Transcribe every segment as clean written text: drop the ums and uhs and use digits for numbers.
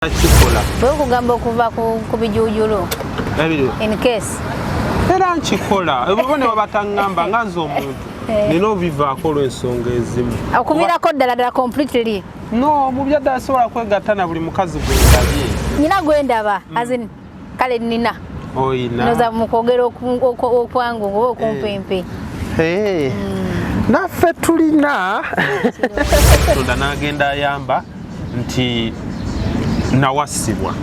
Kikola. Bwe kugamba okuva ku bijuujulu. Ebiriwo. In case. Era nkikola. Ebo ne bataŋŋamba nga nze omuntu. Eh. Nina obivaako olw'ensonga ezimu. Okuviirako ddala ddala completely. No, mu byaddala sobola kwegatta na buli mukazi gwe ndabye. Nina gwe ndaba, as in kale nina. Oyina. Noza mu kwogera okwangu oba okumpimpi. Eh. Naffe tulina. Katonda n'agenda ayamba nti nawasibwa.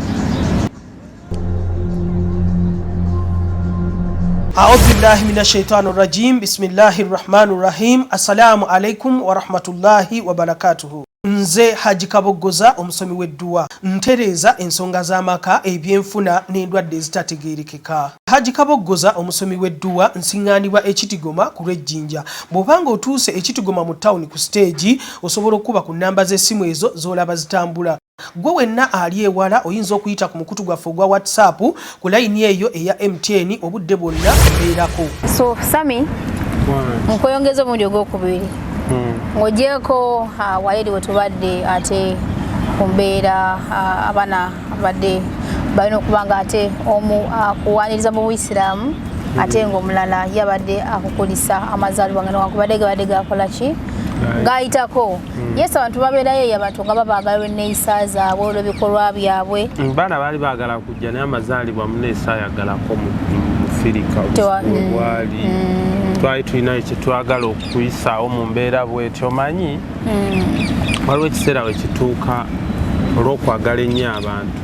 Audhu billahi minash shaitani rajim. Bismillahi rahmani rahim. Assalamu alaikum warahmatullahi wabarakatuhu. Nze Haji Kaboggoza, omusomi w'edduwa, ntereeza ensonga z'amaka, ebyenfuna n'endwadde ezitategeerekeka. Haji Kaboggoza, omusomi w'edduwa, nsiŋŋaanibwa Ekitigoma ku lw'Ejjinja. Bw'obanga otuuse Ekitigoma mu tawuni ku siteegi, osobola okukuba ku nnamba z'essimu ezo z'olaba zitambula. Ggwe wenna ali ewala oyinza okuyita ku mukutu gwaffe ogwa WhatsApp ku layini eyo eya MTN obudde bwonna mbeerako. So Sami, nkweyongeza omulundi ogwokubiri ng'ogyeko wayeri we tubadde ate ku mbeera abaana abadde balina okuba nga ate omu akuwaniriza mu Buisiraamu ate ng'omulala yabadde akukulisa amazaalibwa nga newankubadde gabadde gakola ki gayitako. Yes, abantu babeerayo eyo abantu nga babaagala olw'enneeyisa zaabwe, olw'ebikolwa byabwe. Baana baali baagala kujja naye amazaalibwa muneesaayagalako mu Firika Tewa- bwali twali tulinayo kyetwagala okuyisaawo mu mbeera bwetyo. Omanyi waliwo ekiseera we kituuka olw'okwagala ennyo abantu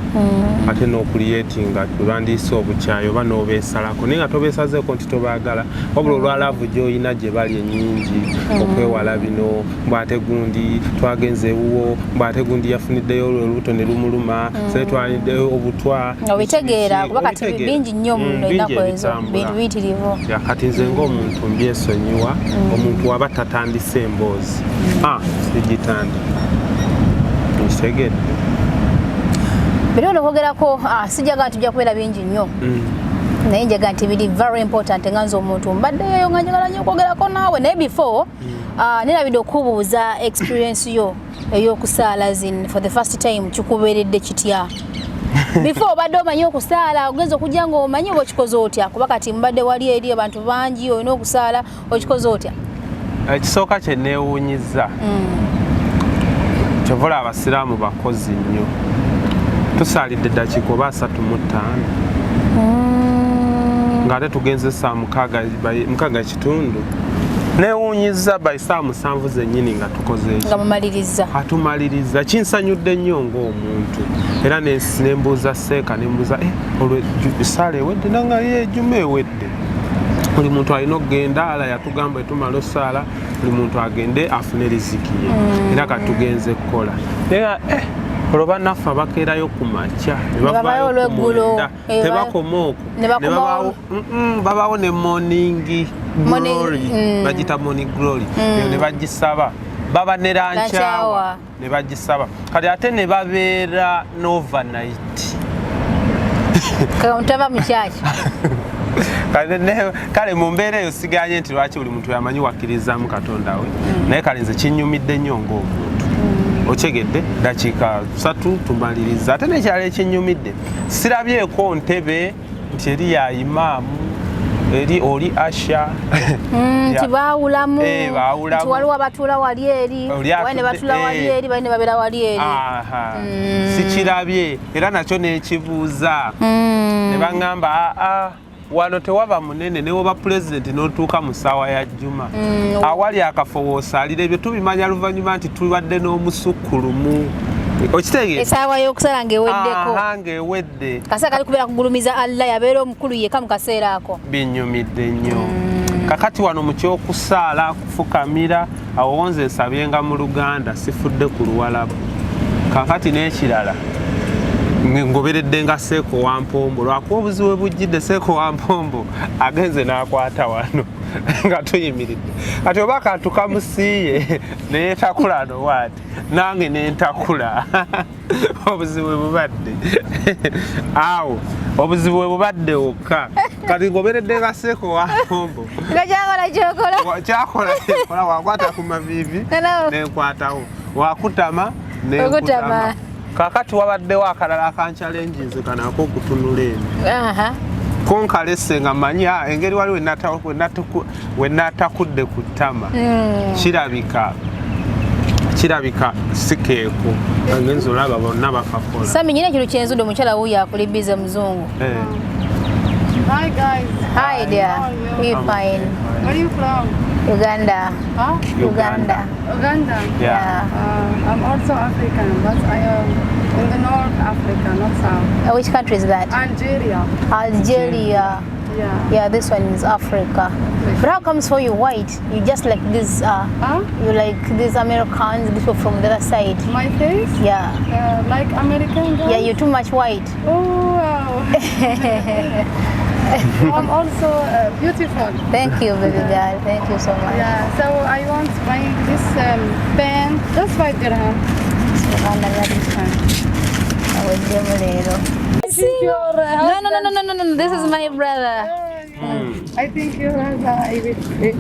ate n'okuliyetinga bwe bandiise obukyayi oba n'obeesalako, naye nga tobeesazeeko nti tobaagala, wabula olwa love gy'olina gye bali ennyingi, okwewala bino mbwate gundi twagenze ewuwo, mbwate gundi yafuniddeyo olwo olubuto ne lumuluma, se twaliddeyo obutwa. Nga obitegeera kuba kati Obitegeera. bingi nnyo mu Bingi ennaku ezo, ebitambula. bintu biyitirivu. Ya, kati nze ng'omuntu mbyesonyiwa. Omuntu waba tatandise emboozi, sigitandika, nkitegedde. Biri olwokwogerako sijjaga nti bijja kubeera bingi nnyo, naye njaga nti biri very important nga nze omuntu mbaddeyo nga njagala nnyo okwogerako naawe. Naye before nerabidde okubuuza experience yo ey'okusaala zin for the first time, kikubeeredde kitya? Before obadde omanyi okusaala, ogenza okujja ng'omanyi oba okikoze otya? Kuba kati mubadde wali eri abantu bangi, olina okusaala, okikoze otya? Ekisooka kye neewuunyiza, kyova olaba abasiraamu bakozi nnyo, tusaalidde eddakiika oba 35 ng'ate tugenze saa 6:15. Neewuunyiza by saa 7 zennyini nga tukoze eki Nga mumaliriza. Atumaliriza. Kinsanyudde nnyo ng'omuntu era nembuuza seeka, nembuuza, "Eh, olwo esaala ewedde?" Nanga ye ejuma ewedde, buli muntu alina okugenda. Ala yatugamba etumala osaala buli muntu agende afune riziki ye, era kati tugenze kukola. Naye olwo bannaffe abakeerayo ku makya ne bavaayo bavaayo ku olweggulo, 9, tebakoma okwo, ne ne bakomawo. Babawo ne morning glory, bagita morning glory eyo ne bagisaba, baba ne lunch hour. Lunch hour. Ne bagisaba, kati ate ne babeera n'overnight. Tava mu kyaki. Kale mu mbeera eyo siganye nti lwaki buli muntu yamanyi wakkirizaamu Katonda we, naye kale nze kinyumidde nnyo ng'omuntu. Okyegedde, dakiika 3 tumaliriza. Ate nekyalo ekinyumidde, sirabyeko ntebe nti eri ya imaamu, eri oli usher. Nti baawulamu. Eh, baawulamu. Nti waliwo abatuula wali eri, Oli wali ne batuula wali eri, bali ne babeera wali eri. Aha. Sikirabye era nakyo nekibuuza ne baŋŋamba, aa, wano tewaba munene, newoba pulezidenti n'otuuka mu ssaawa ya jjuma awali akafo woosaalira. Ebyo tubimanya luvannyuma nti tubadde n'omusukkulumu, okitegeera? Essaawa y'okusala ng'eweddeko. Aha, ng'ewedde. Kaseera kali kubeera kugulumiza Allah, yabeera omukulu yekka mu kaseera ako. Binyumidde nnyo. Kakati wano mu kyokusaala, kufukamira awo nze nsabyenga mu Luganda, sifudde ku Luwalabu. Kakati n'ekirala, ngoberedde nga Seeko Wampombo, lwakuba obuzibu bwe bujjidde, Seeko Wampombo agenze n'akwata wano nga tuyimiridde. Kati oba akantu kamusiiye neyetakula nowaati, nange nentakula. Obuzibu bwe bubadde awo, obuzibu bwe bubadde wokka. Kati ngoberedde nga Seeko Wampombo. Nga kyakola kyokola. Kyakola kyekola, wakwata ku maviivi Hello. nenkwatawo, wakutama nenkutama. Okutama. Kakati wabaddewo akalala akanchallenges kano ak'okutunula eno. Konkalese nga manyi engeri wali wenatakudde ku ttama kirabika si keeko ngenza olaba bonna bakakola. Sami nyina ekintu kyenzudde, omukyala wuuyo akuli bize muzungu. Hi guys. Hi dear. We fine. Where are you from? Uganda. Huh? Uganda. Uganda. Yeah. I'm also African, but I am in the North Africa, not South. Which country is that? Algeria. Algeria. Yeah. Yeah, this one is Africa. But how comes for you white? You just like this. Huh? You like these Americans, people from the other side. My face? Yeah. Like American guys? Yeah, you're too much white. Oh wow. I'm also beautiful. Thank you, baby girl. Thank you so much. Yeah. So I want buying this pen, just 5 dirham. Subhanallah. Aweddemu leero. Your No, no, no, no, no, no, no. This is my brother. I think you have. I will stay.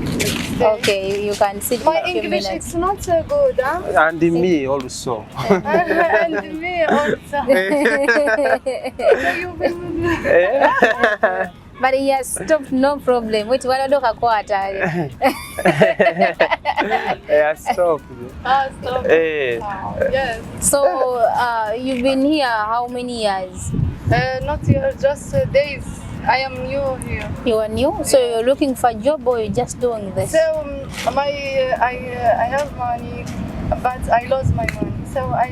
Okay, you can sit for My a few English minutes. it's not so good, huh? And me also. And me also. So you will. But he has stopped, no problem. Wait, wala kakwata. Yeah, stop. Ah, stop. Eh. Yes. So you've been here how many years? Not here, just days. I am new here. You are new, so you're looking for a job or you're just doing this? So my I have money, but I lost my money. So I.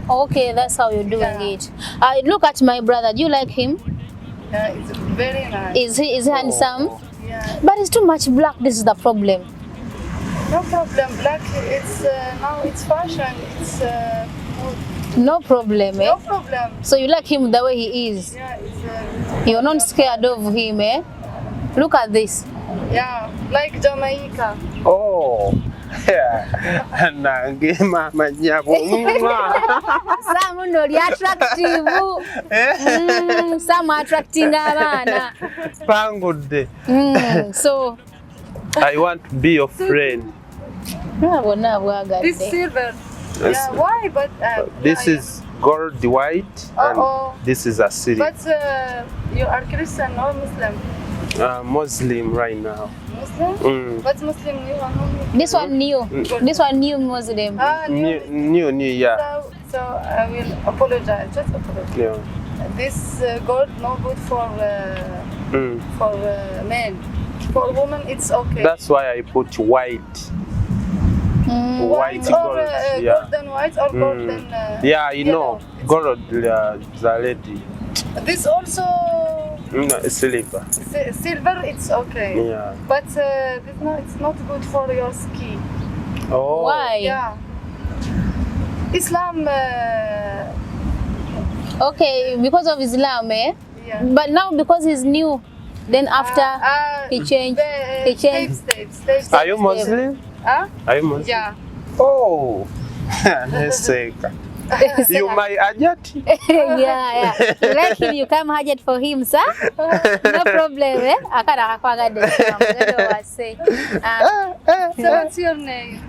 Okay, that's how you're doing Yeah. it. Look at my brother. Do you like him? Yeah, it's very nice. Is he handsome? Yeah. But it's too much black. This is the problem. No problem. Black. It's now it's fashion. It's good. No problem, eh? No problem. So you like him the way he is. Yeah, it's. You're not scared of him, eh? Look at this. Yeah, like Jamaica. Oh. Yeah. Nange mama nyabo. Sam nno oli attractive. Sam attracting abaana. Pangudde. So I want to be your friend. Bonna bwagadde. This silver. Yes. Yeah, why? But This yeah, is gold white and Uh-oh. this is a silver. But you are Christian or Muslim? Muslim right now. Muslim? Mm. But Muslim you are not. This one new. This one new Muslim. Ah, new. New, yeah. So I will apologize. Just apologize. Yeah. This gold no good for men. For women it's okay. That's why I put white. White or gold. Yeah. Golden white or golden. Yeah, you know, yellow. Gold the lady. This also Silver. Silver, it's okay. Yeah. But this no, it's not good for your skin. Oh. Why? Yeah. Islam. Okay, because of Islam, eh? Yeah. But now because he's new, then after he changed. He changed. Steps. Are you Muslim? Huh? Are you Muslim? Yeah. Oh. You my hajat? Yeah. You like him, you come hajat for him, sir. No problem, eh? Akana akwagadde. So what's your name?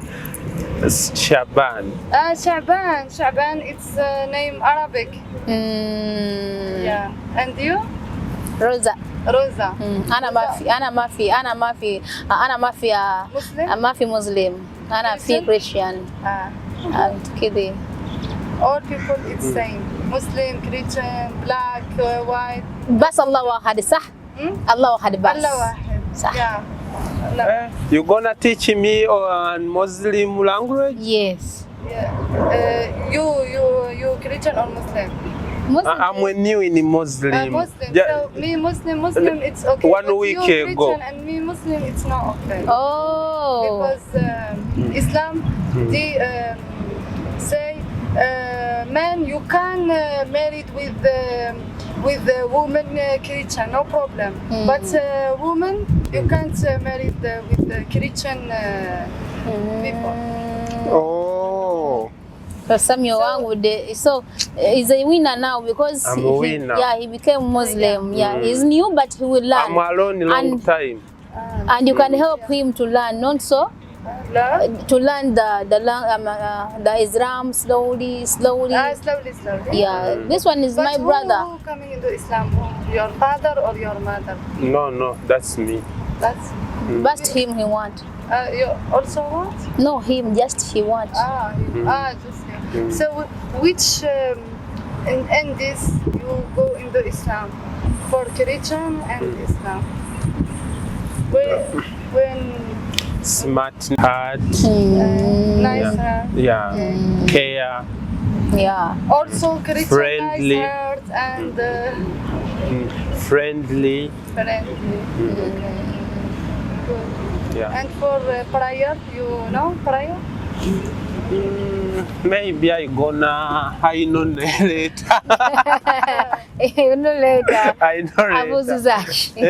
It's Shaban. Shaban. Shaban, it's name Arabic. Yeah. And you? Rosa. Rosa. Ana mafi Muslim? Mafi Muslim. Ana fi Christian. And kidi. All people it's same. Muslim, Christian, black, white. Bas Allah wahad, sah? Allah wahad bas. Allah wahid. Sah. Yeah. No. You gonna teach me on Muslim language? Yes. Yeah. You Christian or Muslim? Muslim. I'm a new in Muslim. Muslim. Yeah. So me Muslim, it's okay. 1 week you ago. Christian and me Muslim, it's not okay. Oh. Because Islam, they say, man, you can marry with the woman Christian, no problem. But woman, you can't marry with the Christian people. Oh. So Samuel so he's a winner now because I'm a winner. He became Muslim. Yeah, he's new, but he will learn. I'm alone long time. And you can help him to learn, not so? Learn? To learn the Islam slowly, slowly. Ah, slowly, slowly. Yeah, this one is But my who, brother. Who coming into Islam? Who? Your father or your mother? No, that's me. That's But him he want. You also want? No, him just he want. Ah, you, ah, just you. So which in this you go into Islam for Christian and Islam? When Smart heart. Nice heart. Yeah. Care. Yeah. Also Christian Friendly. nice heart and Friendly. Friendly. Okay. Good. Yeah. And for prayer, you know prayer? Maybe I gonna I know later. You know later. I know later. Abuziza ki?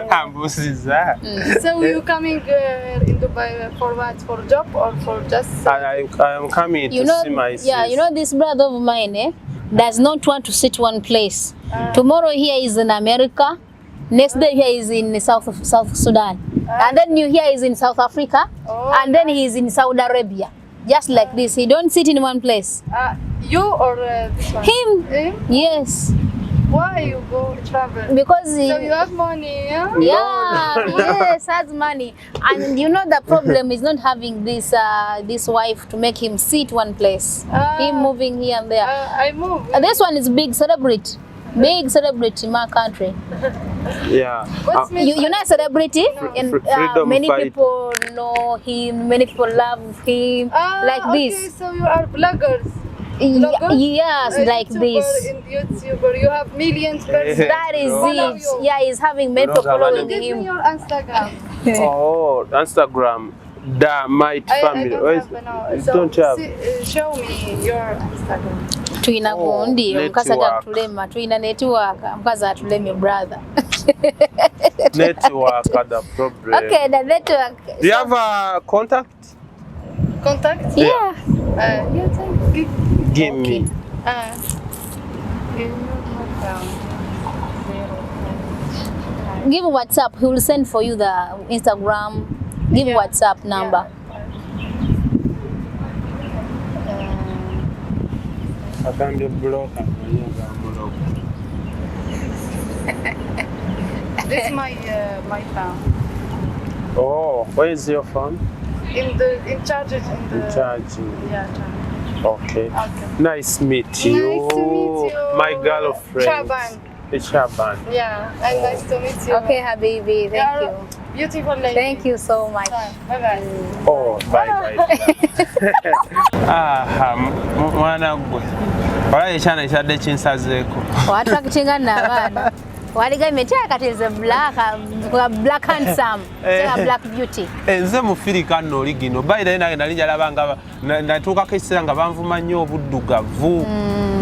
Ambuziza. So you coming in Dubai for what? For job or for just? I am coming You to know, see my yeah, sis. you know this brother of mine, eh, does not want to sit one place. Tomorrow here is in America, next day here is in South Sudan, and then you here is in South Africa, Oh, and then he is in Saudi Arabia. Just like this, he don't sit in one place. You or this one? Him, Him? yes, Why you go travel? because he, So you have money, yeah? yeah, yes, has money, and you know the problem is not having this this wife to make him sit one place. Ah. Him moving here and there. I move. This one is big celebrity, big celebrity in my country. Yeah. What's me? You know celebrity, and Freedom many fight. People know him. Many people love him, Ah, like okay, this. So you are bloggers. Blogger? Yes, like YouTuber, this. In YouTuber, you have millions person. That is Follow it. you. Yeah, he's having many people Blogger, following Give me him. your Instagram. Oh, Instagram. The Might I Family. don't Oh, have no. you So don't have. see, show me your Instagram. Tulina Oh, gundi omukazi network. atulema, tulina network, omukazi atulemye brother. Network are the problem. Okay, the network. Do you have a contact? Contact? Yeah. Yeah, thank you. Give me. Give me your phone. Give WhatsApp. He will send for you the Instagram. Give Yeah. WhatsApp number. Agambye block amanyi block. This is my my phone. Oh, where is your phone? In charge in the In charging. Yeah, charge. Okay. Okay. Nice meet you. Nice to meet you. My girlfriend. Shaban. Shaban. Yeah, and nice to meet you. Okay, Habibi. Thank You you. are Beautiful lady. Thank you so much. Bye bye. Oh, bye bye. Ah, mwana gwe. Wala ekyana ekyadde kinsazeeko. Wattractinga nno abaana. Waligambye nti kati nze black, black handsome, sera black beauty. Nze mufirika nno oli gino. Bayirayo nange nali njalaba nga natuukako ekiseera nga banvuma nnyo obuddugavu.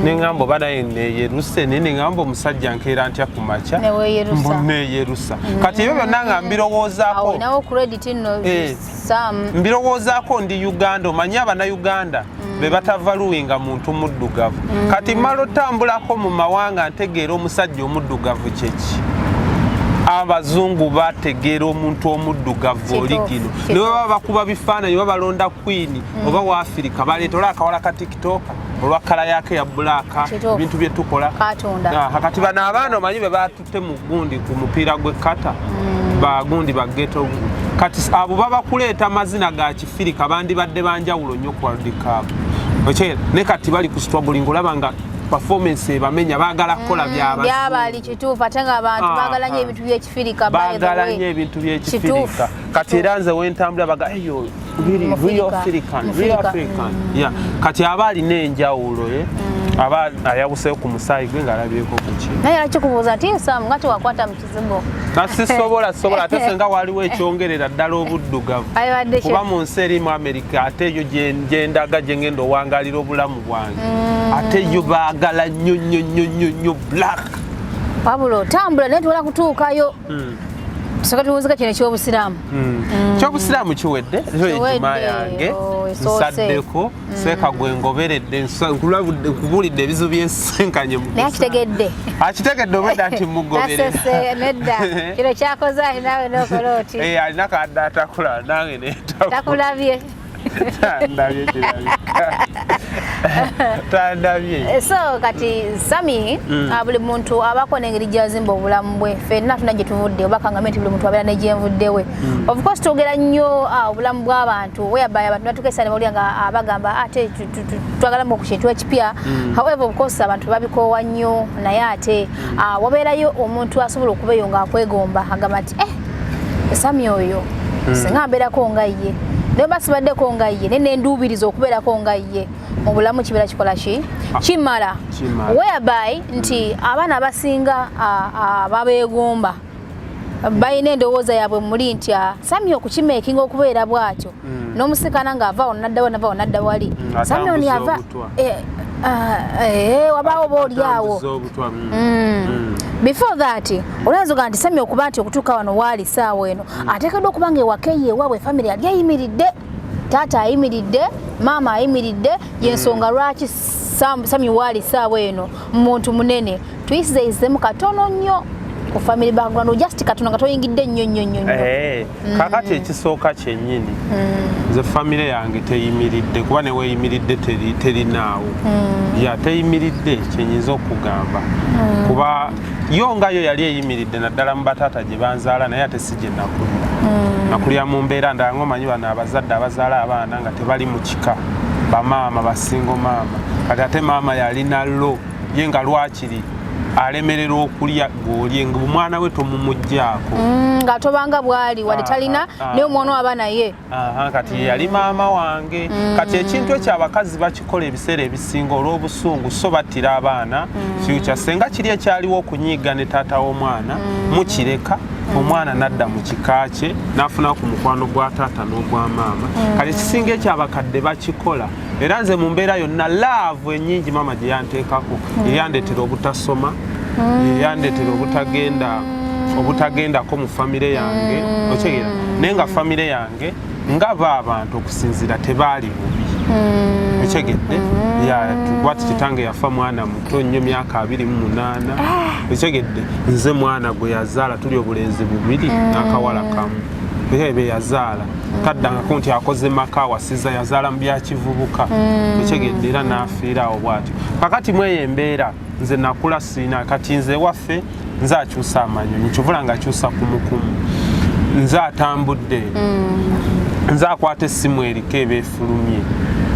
Ne ŋŋamba oba naye neeyeruse, naye ne ŋŋamba omusajja nkeera ntya ku makya. Ne weeyerusa. Mbu neeyerusa. Kati ebyo byonna nga mbirowoozaako. Olinawo credit nno Sam. Mbirowoozaako ndi Uganda, omanyi Abannayuganda be batavaluwinga muntu muddugavu. Kati mmala otambulako mu mawanga ntegeera omusajja omuddugavu kyeki. Abazungu bategeera omuntu omuddugavu oli gino. Ne bwe baba bakuba bifaananyi oba balonda queen oba wa Afirika baleeta olwa akawala ka TikTok olwa colour yaako eya black ebintu bye tukola. Katonda. Ah, kati bano abaana omanyi be batutte mu gundi ku mupiira gw'ekkata bagundi ba ghetto, kati abo baba kuleeta mazina ga kifirika bandibadde banjawulo nnyo ku World Cup okyeera, ne kati bali ku struggling, olaba nga performance ebamenya, baagala kukola byabazungu. Byabali kituufu, ate nga abantu Ah, baagala nnyo ah. ebintu by'ekifirika, by the Baagala way. nnyo ebintu by'ekifirika. Kituufu. Kati era nze wentambula baga eyo really real Mufirika. African, real Mufirika. African, yeah. Kati aba alina enjawulo ye aba ayawuseyo ku musaayi gwe ng'alabyeko ku ki. Naye lwaki kubuuza nti Sam nga tewakwata mu kizigo? Nasisobola sobola, ate senga waliwo ekyongerera ddala obuddugavu Abadde kuba mu nsi eri mu Amerika, ate eyo gye ndaga gye ngenda owangalira obulamu bwange, ate yo baagala nnyo nnyo nnyo nnyo nnyo black. Wabula otambula naye tuwala kutuukayo. Tusooke tuwunzika kino ekyobusiraamu. Kyobusiraamu kiwedde, leero ejjuma yange. Oh, esoose. Nsaddeko seeka gwe ngoberedde, nkubuulidde ebizibu byensenkanye mu Naye akitegedde. Akitegedde obwedda nti mugoberera. Nasese nedda, kino kyakoze ati naawe nokola oti. Eh, alina kadde atakula nange netakula. Takulabye. Tandabye, kirabika tandabye. So kati Sami, buli muntu abaako n'engeri gy'azimba obulamu bwe. Ffenna tulina gye tuvudde, oba kangambe nti buli muntu abeera ne gyenvuddewe. Of course twogera nnyo obulamu bw'abantu, whereby abantu batukeesa ne bawulira nga bagamba ate twagalamu ku kintu ekipya. However, of course abantu babikoowa nnyo, naye ate wabeerayo omuntu asobola okuba eyo ng'akwegomba, agamba nti eh, Sami oyo singa mbeerako nga ye, naye oba sibaddeko nga ye, naye nenduubiriza okubeerako nga ye mu bulamu, kibeera kikola ki? Kimala. Kimala. Whereby nti abaana abasinga babeegomba balina endowooza yaabwe muli nti Sami okukimakinga okubeera bw'atyo n'omusikana ng'ava wano nadda wano, nava wano nadda wali. Sami ono Atambuza yava obutwa. eh, wabaawo oba oli awo. Atambuza obutwa. Before that oyinza oga nti Sami okuba nti okutuuka wano waali saawa eno, ateekeddwa okuba nga ewaka eyo ewaabwe family yali ayimiridde, taata ayimiridde, maama ayimiridde, yensonga lwaki Sami waali saawa eno muntu munene. Tuyisizeyizemu katono nnyo ku family background, just katono nga toyingidde nnyo nnyo nnyo nnyo. Eh, kakati ekisooka kyennyini, nze famire yange teyimiridde, kuba neweeyimiridde terinaawo ya teyimiridde. Kyenyinza okugamba, kuba yo nga yo yali eyimiridde naddala mu bataata gye banzaala, naye ate si gye nakulira. Nakulira mu mbeera ndala, ngaomanyi bano abazadde abazaala abaana nga tebali mu kika, bamaama basingo maama. Kati ate maama yalina lo ye nga lwakiri alemererwa okulya gw'olye nga omwana we tomumugjaako. Nga tobanga bwali wadde talina, naye omwana waba naye. Aha, kati ye yali maama wange. Kati ekintu ekyo abakazi bakikola ebiseera ebisinga olw'obusungu, so battira abaana future. Senga kiri ekyaliwo okunyiiga ne taata w'omwana, mukireka omwana nadda mu kika kye n'afuna ku mukwano gwa taata n'ogwa maama. Kati ekisinga ekyo abakadde bakikola. Era nze mu mbeera yonna, love ennyingi maama gye yanteekako yeyandeetera obutasoma, yeyandeetera obutagendako mu famire yange, okitegeera? Naye nga famire yange nga ba abantu okusinziira tebaali bubi, okitegedde? Kuba ti kitange yafa mwana muto nnyo, myaka 28, okitegedde? Nze mwana gwe yazaala, tuli obulenzi bubiri n'akawala kamu. Era be yazaala taddangako nti akoze maka awasiza, yazaala mu byakivubuka, okitegedde? Era n'afiira awo bw'atyo. Kakati mweyo embeera nze nakula siina. Kati nze waffe nze akyusa amanyonyi, kivula nga akyusa kumukumu, nze atambudde, nze akwata essimu eriko eba efulumye,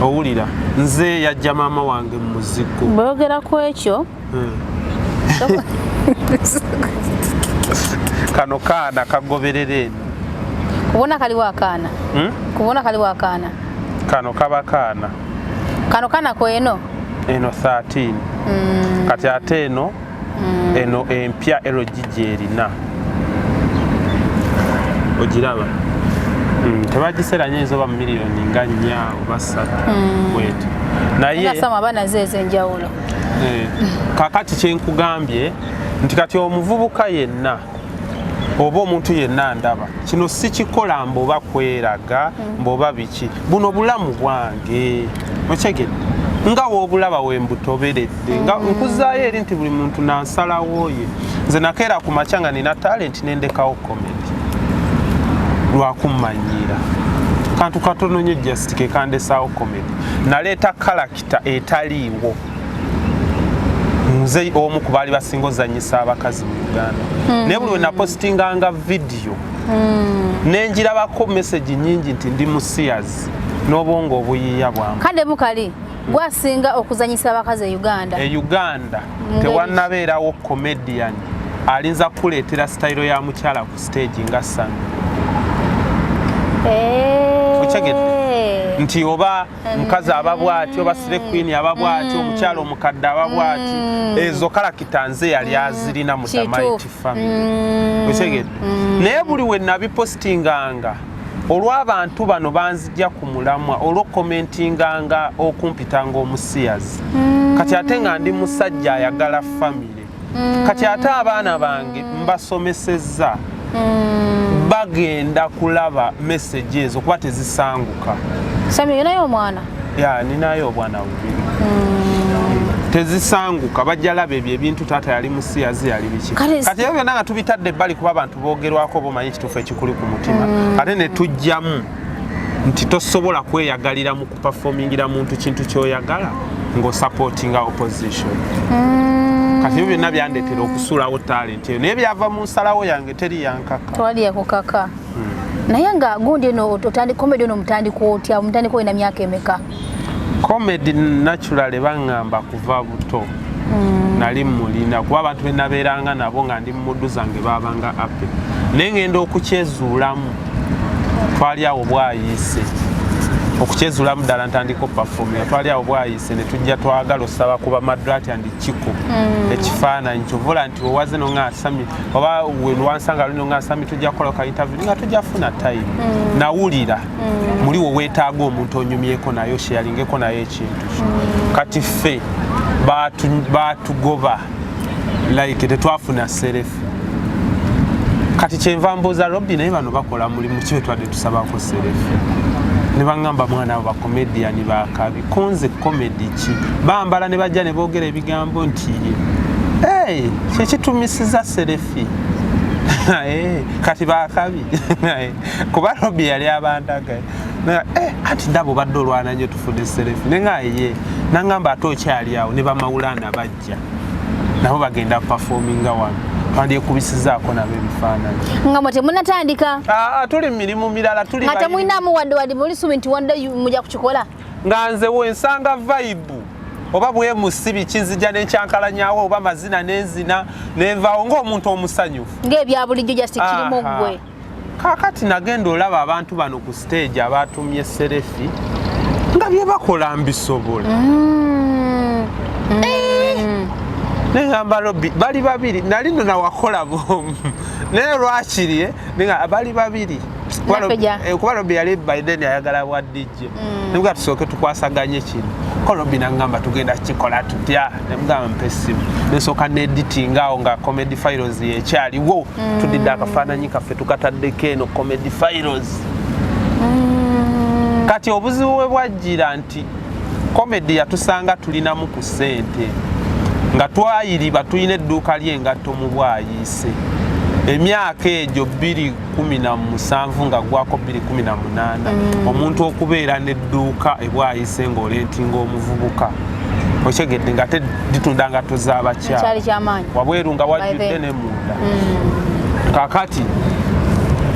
owulira? Nze yajja maama wange mu muzigo. Bwogera ku ekyo, Kano kaana kagoberera eno. Kubona kaliwo akaana. Hmm? Kubona kaliwo akaana. Kano kaba kaana. Kano kaana kweno. Eno 13. Kati ate eno empya LG gyerina, ogiraba? Tebagisera nyinza oba miliyoni nga 4 oba 3 bwetyo, naye Ngasama abaana ze ez'enjawulo. Eh, kakati kyenkugambye nti kati omuvubuka yenna oba omuntu yenna ndaba kino sikikola mboba kweraga mboba biki, buno bulamu bwange, okyegedde? Nga woobulaba wembutoberedde, nga nkuzaayo eri nti buli muntu nansalawo ye. Nze nakeera ku makya nga nina talent, nendekawo comedy lwakummanyiira kantu katono nnyo, just kekandesaawo comedy. Naleeta character etaliiwo. Nze omu ku baali basinga ozanyisa abakazi mu Uganda, naye buli we napositinganga vidiyo nenjirabako message nyingi nti ndi musiyazi n'obwongo obuyiiya bwamu. Kale mukali gwasinga okuzanyisa abakazi e Uganda. E Uganda tewannabeerawo comedian alinza kukuleetera sitayiro ya mukyala ku stage nga Sami. Okitegedde? Nti oba mukazi aba bwati, oba slay queen aba bwati, omukyala omukadde aba bwati, ezo character nze yali azirina mu Damaiti family, okitegedde? Naye buli we nabipositinganga, olw'abantu bano banzijja ku mulamwa olw'okomentinganga okumpitanga omusiyazi. Kati ate nga ndi musajja ayagala famire, kati ate abaana bange mbasomesezza. Bagenda kulaba message ezo kuba tezisanguka. Sami, olinayo omwana? Ya, ninayo obwana bubiri. Tezisanguka, bajja laba ebyo ebintu. Taata yali musiyazi, yali biki. Kati ebyo byonna nga tubitadde ebbali, kuba abantu boogerwako, bomanyi ekituufu ekikuli ku mutima. Ate ne tujjamu nti tosobola kweyagalira mu kuperformingira muntu kintu kyoyagala ng'osupportinga opposition. Kati ebyo byonna byandeetera okusuulawo talent eyo, naye byava mu nsalawo yange, teri yankaka. Tewali yakukaka. Naye nga gundi eno comedy eno omutandika otya? Omutandika olina myaka emeka? Comedy naturally baŋŋamba kuva buto nali mulina, kuba abantu be nabeeranga nabo nga ndi muddu zange babanga ape, naye ngenda okukyezuulamu twali awo bwayiise. Okukyezuulamu ddala ntandika okuperforminga, twali awo bwayiise ne tujja twagala osaba kuba Madrat and Kiko ekifaananyi. Kyovula nti wewaze nonga asami oba wansanga luli nonga asami, tujja kukola ka interview nga tujja funa time. Nawulira muli we weetaaga omuntu onyumyeko naye, osharingeko naye ekintu kyo. Kati ffe baatugoba like tetwafuna selfie. Kati kyenva mbuuza Robbi, naye bano bakola mulimu ki bwe twadde tusabako selfie? Ne baŋŋamba, mwana, abo bacomedian bakabi konze comedy ki bambala ne bajja ne boogera ebigambo nti hey, kyekitumisiza selfie. Kati bakabi kuba Robbi yali abandaga, anti ndaba obadde olwana nnyo tufudde selfie. Nenga ye naŋŋamba ate okyali awo ne bamawulana bajja nabo bagenda performinga wano, twandyekubisizaako nabo ebifaananyi. Nga mwe temunatandika? Ah, tuli mu mirimu mirala, tuli Nga temulinamu wadde muli subi nti wadde mujja kukikola? Nga nze wensanga vibe oba bwemusi biki, nzija nenkyankalanyawo oba mazina nenzina nenvaawo ng'omuntu omusanyufu. Ng'ebya bulijjo, just kirimu ggwe. Kaakati nagenda olaba abantu bano ku stage abatumye selfie nga bye bakola mbisobola. Neŋamba Robbi, bali babiri, nali no nawakola bomu, naye lwakiri nenga bali babiri. Kuba Robbi yali by then ayagala bwa DJ. Nemuga tusooke tukwasaganye kino ko. Robbi naŋŋamba tugenda kikola tutya? Nemugamba mpa essimu, nesooka needitinga awo nga Comedy Files yekyaliwo. Tudidde akafaananyi kaffe tukataddeko eno Comedy Files. Kati obuzibu bwe bwajjira nti comedy yatusanga tulinamu ku ssente, nga twayiriba tulina edduuka ly'engatto mu Bwayiise emyaka egyo 217 nga gwako 218. Omuntu okubeera n'edduuka ebwayise ng'olentinga omuvubuka, okyegedde, nga te litunda ngatto z'abakyala. Kyali kyamaanyi. Wabweru nga wajjudde ne munda. Kakati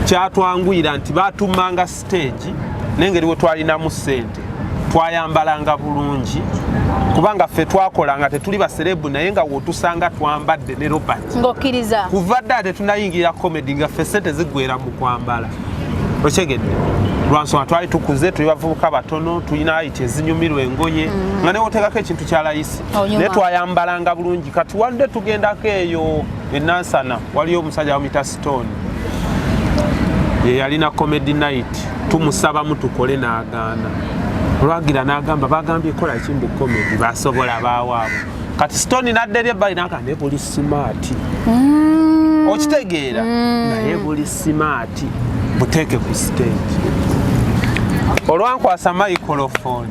kyatwanguyira nti batumanga stage, n'engeri we twalinamu ssente twayambalanga bulungi, kubanga ffe twakolanga tetuli baceleb, naye nga wotusanga twambadde ne Robert. Ng'okkiriza. Kuva dda tetunayingira comedy nga ffe ssente ziggwera mu kwambala, okyegedde, lwansonga twali tukuze, tuli bavubuka batono, tulina ayiti ezinyumirwa engoye, nga newoteekako ekintu kya layisi. Onyuma. Naye twayambalanga bulungi. Kati wadde tugendako eyo enansana, waliyo omusajja bamuyita Stone, ye yalina comedy night. Tumusabamu tukole n'agaana. Olwagira n'agamba bagambye kola kimbu comedy basobola baawaabo. Kati Stone nadda eri ebbali naga naye buli smart, okitegeera, naye buli smart buteeke ku stage. Olwankwasa microphone,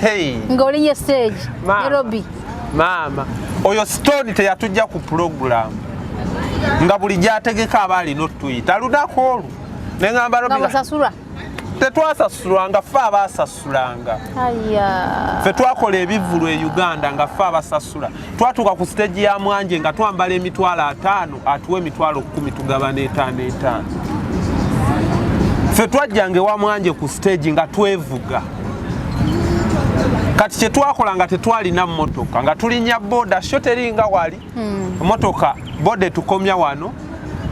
hey. Ng'olinye stage Maama. Ne Robbi. Maama, oyo Stone teyatujja ku program, nga buli gyategeka aba alina otuyita lunaku olwo neŋamba Nga Robbi musasulwa? Tetwasasulwanga, ffe abaasasulanga. Aya. Ffe twakola ebivvulu e Uganda nga ffe abasasula. Twatuuka ku stage ya Mwanje nga twambala 500,000, atuwa 10,000, tugabana etaano etaano. Ffe twajjanga ewa Mwanje ku stage nga twevuga. Kati kyetwakola nga tetwalina mmotoka, nga tulinnya boda sho teringa wali motoka, boda etukomya wano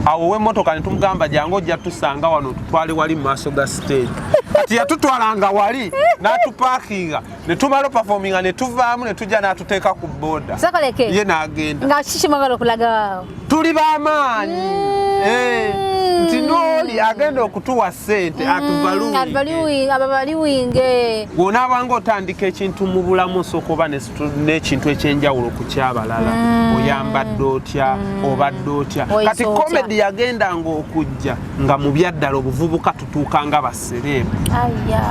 awo w'emmotoka, ne tumugamba jangu ojja tusanga wano, tutwale wali mu maaso ga stage. Kati yatutwalanga wali n'atupaakinga, ne tumala opafominga ne tuvaamu ne tujja n'atuteeka ku boda. Sakoleke. Ye n'agenda. Nga kiki mwagala okulaga awo? Tuli b'amaanyi. Eh, nti nooli agenda okutuwa ssente atuvaluwinge. Ababaluwinge. Bw'onaabanga otandika ekintu mu bulamu, osooka oba n'ekintu ekyenjawulo ku kyabalala. Oyambadde otya? Obadde otya? Oyisa Kati otya? comedy yagendanga okujja nga mu byaddala obuvubuka tutuuka nga basereebu. Aya.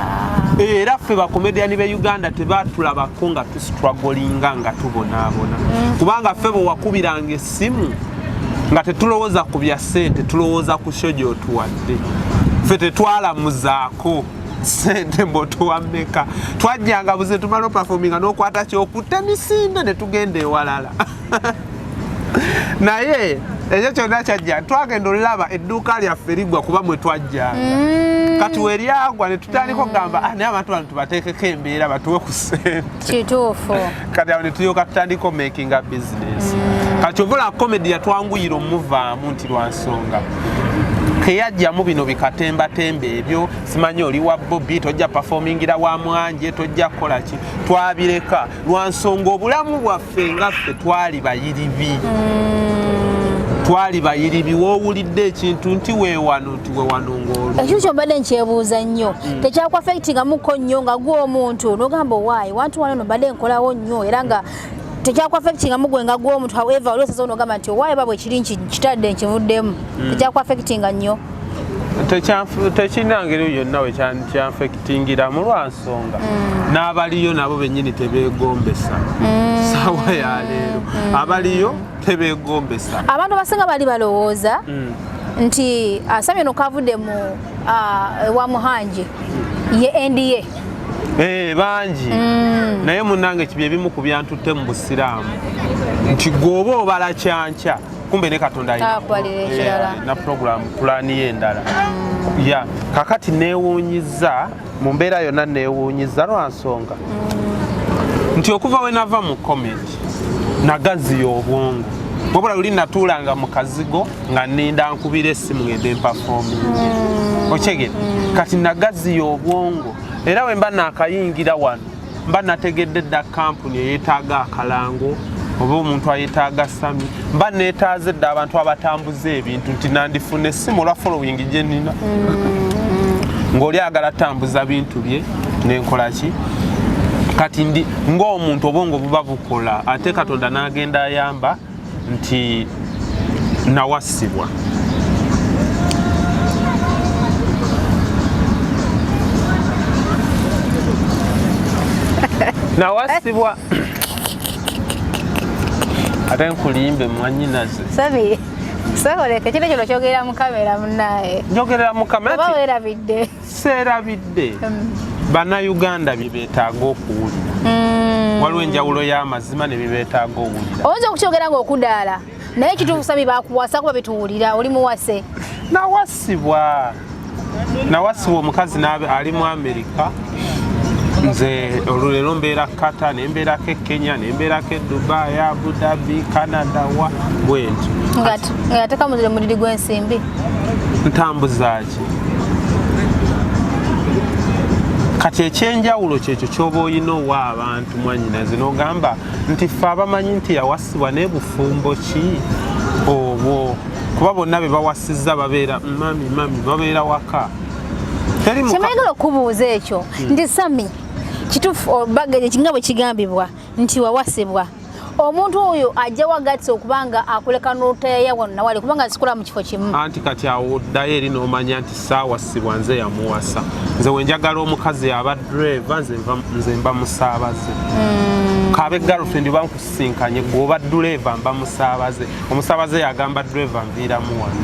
Era ffe bakomediani be Uganda tebatulabako nga tustrugglinga, nga tubonaabona, kubanga ffe bwe wakubiranga essimu nga tetulowooza ku bya ssente, tulowooza ku show gy'otuwadde. Ffe tetwalamuzaako ssente mbotuwa mmeka, twajjanga buze tumala opafominga n'okwata kyokutta emisinde ne tugenda ewalala. Naye ekyo kyonna kyajja, twagenda olaba edduuka lyaffe liggwa, kuba mwe twajjanga. Kati weryagwa ne tutandika okugamba, "Ah, naye abantu bano tubateekeko embeera batuwe ku ssente." Kituufu. Kati awo ne tulyoka tutandika omakinga business. Kati ovula comedy yatwanguyira omuvaamu nti lwansonga teyajjamu bino bikatembatemba ebyo, simanyi oli wa Bobi, tojja performingira wa Mwanje, tojja kukola ki. Twabireka lwansonga obulamu bwaffe nga ffe twali bayiribi, twali bayiribi. Woowulidde ekintu nti weewano, nti weewano ng'olu Ekyo kyombadde nkyebuuza nnyo, tekyakwaffectingamuko nnyo nga gwe omuntu n'ogamba, owaayi wantu wano no mbadde nkolawo nnyo, era nga tekyakwaffectingamu gwe nga gwe omuntu? However, oli osazewo n'ogamba nti owaayi ba bwe kiri nkitadde nkivuddemu, tekyakuaffectinga nnyo? Tekirina ngeri yonna we kyanfectingiramu, lwansonga n'abaliyo nabo bennyini tebeegombesa. Saawa ya leero abaliyo tebeegombesa. Abantu abasinga bali balowooza nti Sammy ono kavudde mu ewa Muhangi ye NDA. Eh, bangi. Naye munnange, kibye ebimu ku byantutte mu busiraamu nti gweoba obala kyankya, kumbe ne Katonda Akubalira ekirala. Na program pulaani ye endala ya kakati. Neewuunyiza mu mbeera yonna, neewuunyiza lwansonga nti okuva we nava mu comedy nagaziya obwongo, wabula luli natuulanga mu kazigo nga nninda nkubira essimu ngende mpafominge, okyegere. Kati nagaziya obwongo, era we mba nakayingira wano mba nategedde dda kampuni eyeetaaga akalango oba omuntu ayetaaga Sammy, mba neetaaze dda abantu abatambuza ebintu nti nandifuna essimu olwa following gye nina, ng'oli agala tambuza bintu bye nenkola ki. Kati ndi ng'omuntu obwongo buba bukola, ate Katonda n'agenda ayamba nti nawasibwa. Nawasibwa, ate nkulimbe mwanyinaze. Sammy, soboleke kino kino kyogerera mu kamera munnaye. Njogerera mu kamera. Oba weerabidde? Seerabidde. Bannayuganda bye beetaaga okuwulira, waliwo enjawulo y'amazima ne byebeetaaga owulira. Oyinza okukyogera ng'okudaala, naye kituufu Sammy bakuwasa, kuba bituwulira oli muwase. Nawasibwa, nawasibwa omukazi ali mu Amerika. Nze olulero mbeera Qatar, nembeerako e Kenya, nembeerako e Dubai, Abu Dhabi, Canada, wa bwentyo. Nga yateeka muzire mudiri gw'ensimbi. Ntambuza ki? Kati ekyenjawulo kyekyo kyoba oyina owa abantu, mwanyinaze, n'ogamba nti ffe abamanyi nti yawasibwa naye bufumbo ki obwo? Kuba bonna be bawasizza babeera mami mami, babeera waka. Teri Kyemayagala okubuuza ekyo nti Sammy, kituufu nga bwe kigambibwa nti wawasibwa omuntu oyo ajja wagatse okubanga akuleka n'otayaya wano nawali, kubanga sikula mu kifo kimu? Anti kati awo oddayo eri n'omanya nti saawasibwa, nze yamuwasa. Nze wenjagala omukazi aba driver, nze mba musaabaze. Kabe girlfriend oba nkusisinkanye, gwe oba driver, mba musaabaze. Omusaabaze yagamba driver nviiramu wano,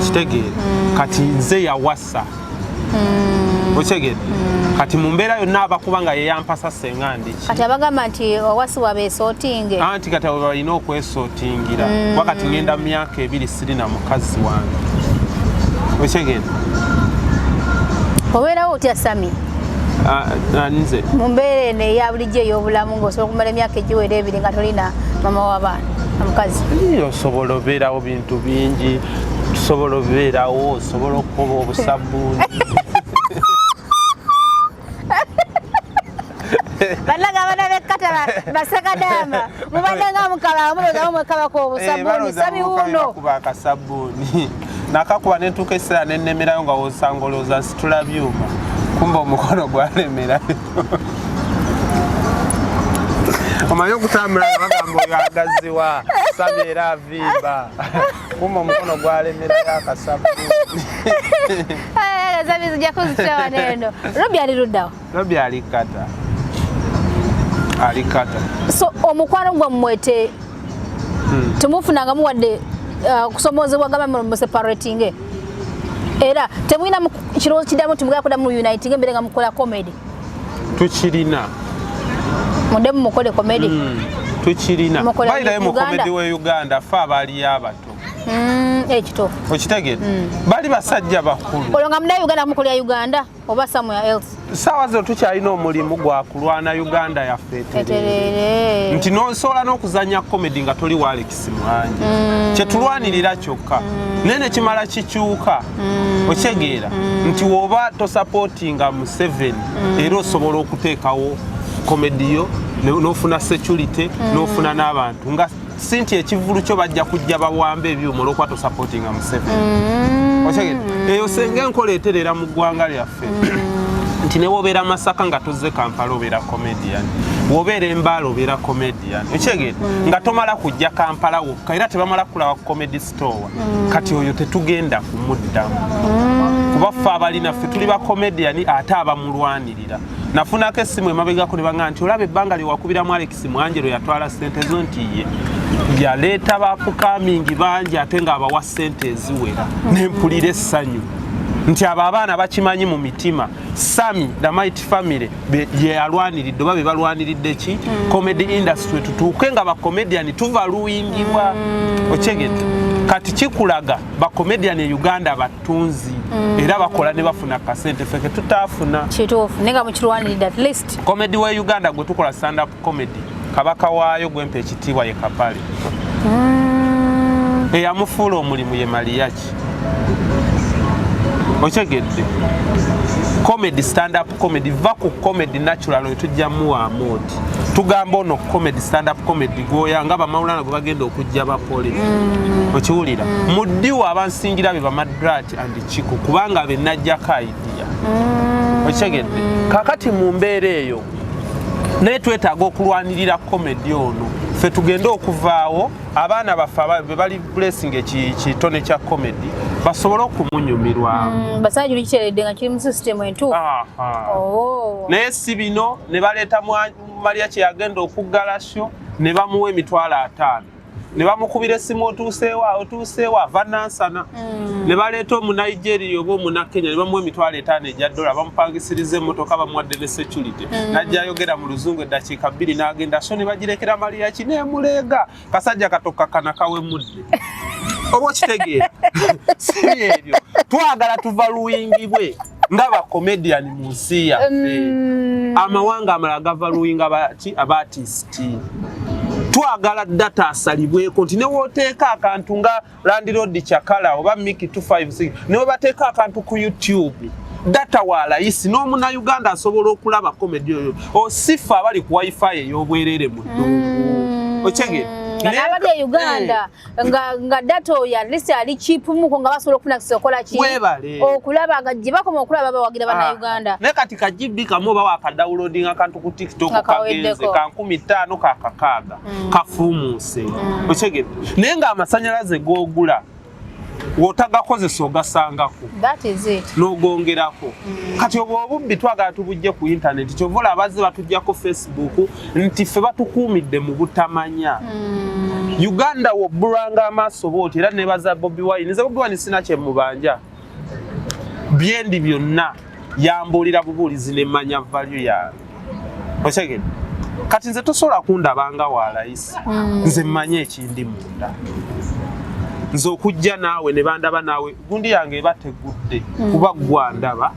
kitegeere. Kati nze yawasa, okitegedde? Kati mu mbeera yonna abakuba nga yeyampasa, senga ndiki? Kati abagamba nti owasibwa beesootinge. Anti kati abo balina okwesootingira, wakati ngenda mu myaka 2 sirina mukazi wange, okitegedde? Obeerawo otya Sammy? Ah, ah, nze mu mbeera eno eya bulijjo ey'obulamu, ng'osobola okumala emyaka egiwera 2 nga tolina mama w'abaana omukazi? Osobola obeerawo bintu bingi, tusobola obeerawo, osobola okukoba obusabbuuni. Bannange abaana b'ekkata basekadaama mubadde nga mukaba mulowooza mumwekabako obusabbuuni Sammy wuuno. Kuba akasabbuuni nakakuba nentuuka ekiseera nennemerayo nga wosanga olowooza nsitula byuma, kumba omukono gwalemerayo. Omanyi okutambula nga bagamba oyo agaziwa Sammy era avimba, kumba omukono gwalemerayo akasabbuuni. Sammy zijja kuzitira wano eno. Robi ali luddawo? Robi ali Kata, ali Kata. So omukwano gwammwe temufunangamu wadde kusomoozebwa gamba museparatinge, era temulina kirowoozo kiddamu nti mugenda kuddamu uniting embeere nga mukola comedy? Tukirina. Muddemu mukole comedy? Tukirina. Mukola Bayirayo mu Uganda? comedy we Uganda, fe abaaliyo abato. Ekituufu. Okitegedde? Bali basajja bakulu. Olwo nga muddayo Uganda, mukolera Uganda oba somewhere else? Saawa zino tukyalina omulimu gwa kulwana Uganda yaffe eterere. Eterere. Nti nosobola n'okuzanya comedy nga toli wa Alex Muhangi, kyetulwanirira kyokka, naye nekimala kikyuka. Okitegeera nti woba tosupportinga Museveni, era osobola okuteekawo comedy yo n'ofuna security, n'ofuna n'abantu, nga si nti ekivulu kyo bajja kujja bawamba ebyuma olwokuba tosupportinga Museveni. Okitegedde? Eyo senga enkola eterera mu ggwanga lyaffe, nti ne wobeera Masaka nga tozze Kampala obeera comedian, wobeera Embaala obeera comedian. Okitegedde? Nga tomala kujja Kampala wokka, era tebamala kulaba ku Comedy Store. Kati oyo tetugenda kumuddamu, kuba ffe abalinaffe tuli ba comedian ate abamulwanirira. Nafunako essimu emabegako ne baŋŋamba nti olaba ebbanga lye wakubiramu Alex Muhangi yatwala ssente zo, nti ye yaleeta ba upcoming bangi ate ng'abawa ssente eziwera. Nempulira essanyu nti abo abaana bakimanyi mu mitima Sammy the Mighty Family ye alwaniridde oba be balwaniridde ki comedy industry, tutuuke nga bacomedian tuva luwingibwa. Okyegedde? Kati kikulaga bacomedian e Uganda batunzi, era bakola ne bafuna kasente feke tutaafuna. Kituufu, naye nga mukirwaniridde at least. Comedy we Uganda gwe tukola stand up comedy, kabaka waayo gwempa ekitiibwa ye Kapale. Eyamufuula omulimu ye Mariachi. Okyegedde? Comedy, stand up comedy, va ku comedy natural oyo tujja muwaamu oti tugamba ono comedy, stand up comedy gwoya nga bamawulana gwe bagenda okujja bakole. Okiwulira? Mu ddiwo abansingira be bamadrat and Chiko, kubanga be najjako idea. Okitegedde? Kakati mu mbeera eyo naye twetaaga okulwanirira comedy ono, ffe tugende okuvaawo abaana baffe be bali blessing ekitone kya comedy basobole okumunyumirwamu. Basajja kiri kiteredde nga kiri mu system entuufu. Aha. Oh. Naye si bino ne baleeta Maria kyeyagenda okuggala show ne bamuwa 50,000 ne bamukubira essimu, otuuseewa, otuuseewa, ava Nansana. Ne baleeta Omunigeria oba Omunakenya ne bamuwa 50,000 egya dola, bamupangisiriza emmotoka, bamuwadde ne security, najja ayogera mu luzungu eddakiika 2 n'agenda. So ne bagirekera Mariachi nemuleega kasajja katokakana kawemudde. Oba okitegeera? Si ebyo twagala, tuva luwingibwe nga bacomedian mu nsi yaffe. Amawanga amalala gava luwinga baki? Abaartist. Twagala data asalibweko nti newooteeka akantu nga Landlord Chakala oba Miki 256, newe bateeka akantu ku YouTube, data wa layisi n'omunauganda asobola okulaba comedy oyo. Osifa abali ku wifi ey'obwerere mu ddungu. Okyegere? Nga n'abali e Uganda nga data oyo at least ali cheap muko, nga basobola okufuna access okola ki? Weebale. Okulaba nga gye bakoma okulaba bawagira bannayuganda. Naye kati ka GB kamu oba wakadownloading akantu ku TikTok Nga kagenze kaweddeko. ka 5,000 ka 6,000 kafuumuuse. Okyegedde? Naye ng'amasanyalaze g'ogula w'otagakozesa ogasangako That is it. n'ogongerako. Kati obwo obubbi twagala tubujje ku intaneti. Kyova olaba bazze batuggyako Facebook, nti ffe batukuumidde mu butamanya. Uganda wobbulwanga amaaso bwoti. Era nebaza Bobi Wine. Nze Bobi Wine sina kyemubanja, byendi byonna yambuulira bubuulizi nemmanya value yange. Okyegedde? Kati nze tosobola kundabanga wa layisi. Nze mmanye ekindi munda. Nze okujja naawe ne bandaba naawe, gundi yange eba tegudde, kuba gwandaba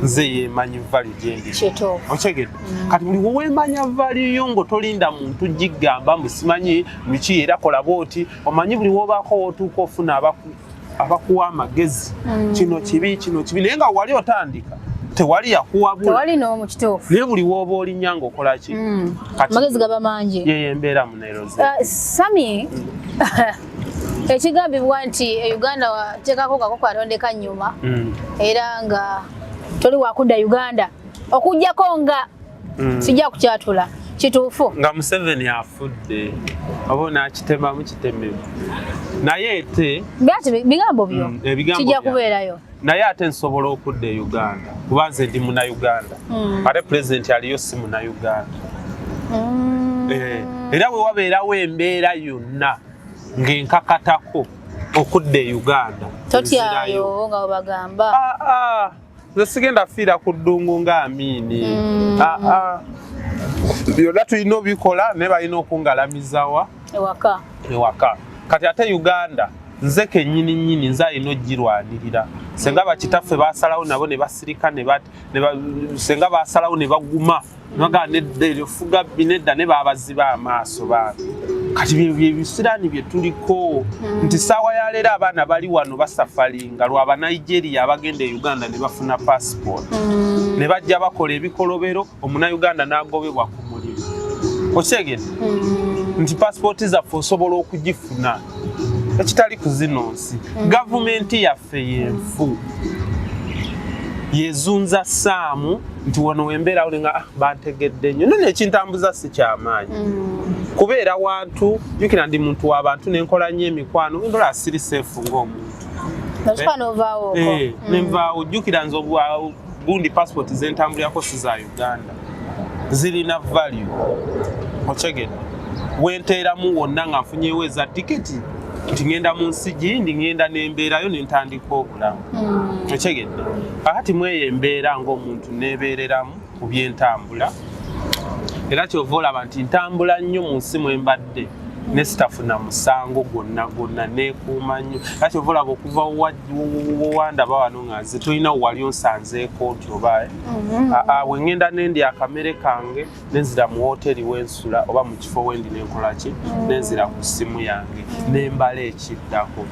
nze yemanyi value gyendi. Kituufu. Okyegedde? Kati buli weweemanya value yo ngo tolinda muntu gigamba mbu simanyi biki, era kola bwoti. Omanyi buli wobaako wootuuka ofuna abakuwa amagezi, kino kibi, kino kibi, naye nga wali otandika Tewali yakuwabula, tewali n'omu kituufu. Naye buli wooba olinnya ng'okola ki? Kati Amagezi gaba mangi. Yeyo embeera muneroze. Sami, ekigambibwa nti e Uganda wateekako kako katondeka nnyuma era nga toli wakudda Uganda okuggyako nga sijja kukyatula, kituufu? Nga Museveni afudde oba onaakitemamu kitemebe, naye ete Byati bigambo byo. Ebigambo Kijja byange. kubeerayo. Naye ate nsobola okudda e Uganda kuba nze ndi Munauganda, ate pulezidenti aliyo si Munauganda. Era bwe wabeerawo embeera yonna ng'enkakatako okudda e Uganda, nzirayo. Totyayo nga webagamba. Ah, ah, nze sigenda fiira ku ddungu nga Amiini. Ah, ah. Byonna tulina obikola, naye balina okungalamizawa? Ewaka. Ewaka. Kati ate Uganda nze kennyini nnyini nze alina ogirwanirira. Senga bakitaffe basalawo nabo ne basirika senga basalawo ne baguma naga nedda, eryo fuga bbi nedda, ne babaziba amaaso bambi. Kati bye bye bisiraani bye tuliko nti saawa ya leero abaana bali wano basafalinga lwa Banigeria abagenda e Uganda ne bafuna passport ne bajja bakola ebikolobero, Omunauganda n'agobebwa ku mulimu. Okyegedde nti pasipooti zaffe osobola okugifuna ekitali ku zino nsi? Gavumenti yaffe yenfu yezunza saamu nti wano wembeerawo nenga ah, bantegedde nnyo none ekintambuza si kyamaanyi kubeera wantu. Jukira ndi muntu w'abantu, nenkola nnyo emikwano, ndola siri safe ng'omuntu. Notuka novaawo okwo. Nenvaawo. Jjukira nze gundi passport zentambulirako si za Uganda, zirina value. Okyegedde? Wenteeramu wonna nga nfunyewo eza tiketi nti ngenda mu nsi gindi, ngenda nembeerayo nentandika obulamu. Okyegedde? Kakati mweyo embeera ng'omuntu nebeereramu ku byentambula, era kyova olaba nti ntambula nnyo mu nsi mwe mbadde ne sitafuna musango gwonna gwonna, neekuuma nnyo. Era kyova olaba okuva wandaba wano nga nze tolina wali onsanzeeko nti oba bwe ŋŋenda nendya akamere kange, nenzira mu wooteri wensula oba mu kifo wendi, nenkola ki, nenzira ku ssimu yange nembala ekiddako.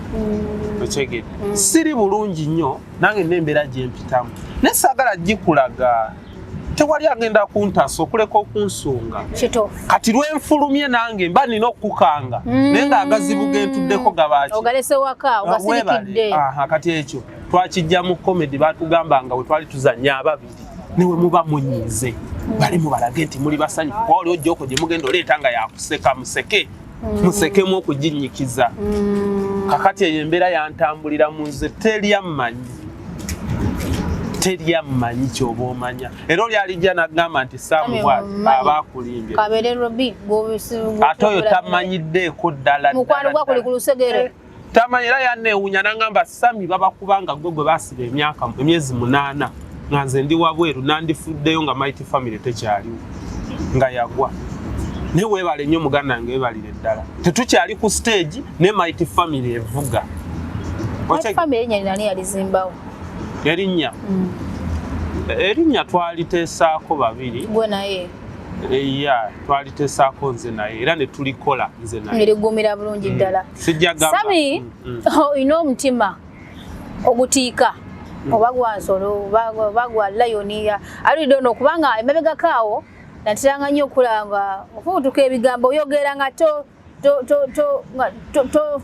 Okyegedde? Siri bulungi nnyo nange nembeera gyempitamu, naye saagala gikulaga. Tewali agenda kuntaasa okuleka okunsunga. Kituufu. Kati lwenfulumye nange mba nina okukukanga, naye ng'agazibu gentuddeko gabaki? Ogalese waka. Ah, Ogasirikidde. weebale. Aha, kati ekyo twakijja mu comedy. Batugamba nga bwe twali tuzanya ababiri, newe muba munyiize, bali mubalage nti muli basanyufu, kuba waliwo joke gye mugenda oleeta nga yakuseka, museke musekemu okuginyikiza. Kakati eyo embeera yantambulira mu nze, terya mmanyi, terya mmanyi kyoba omanya. Era oli alijja n'agamba nti Saamu bwati, aba akulimbye. Kabeere Robi. Ate oyo tamanyiddeeko ddala. Mukwano ddala, gwakuli ku ddala. lusegere. Tamanyi. Era yanneewuunya n'angamba, "Sami, babakubanga gwe gwe basiba emyaka emyezi 8 nga nze ndi wabweru, nandifuddeyo nga Mighty Family tekyaliwo nga yagwa." Naye weebale nnyo muganda wange, weebalire ddala. Tetukyali ku stage ne Mighty Family evuga. Mighty Family erinnya nani yalizimbawo? Erinnya twaliteesaako babiri. Gwe naye? Ya, twaliteesaako nze naye, era ne tulikola nze naye. Ng'erigumira bulungi ddala. Sijja gamba. Sami, olina omutima ogutiika oba gwa nsolo oba gwa lion alidde ono, kubanga emabegako awo nateranga nnyo okulaba nga ofubutuka ebigambo, oyogera nga to to to to nga to to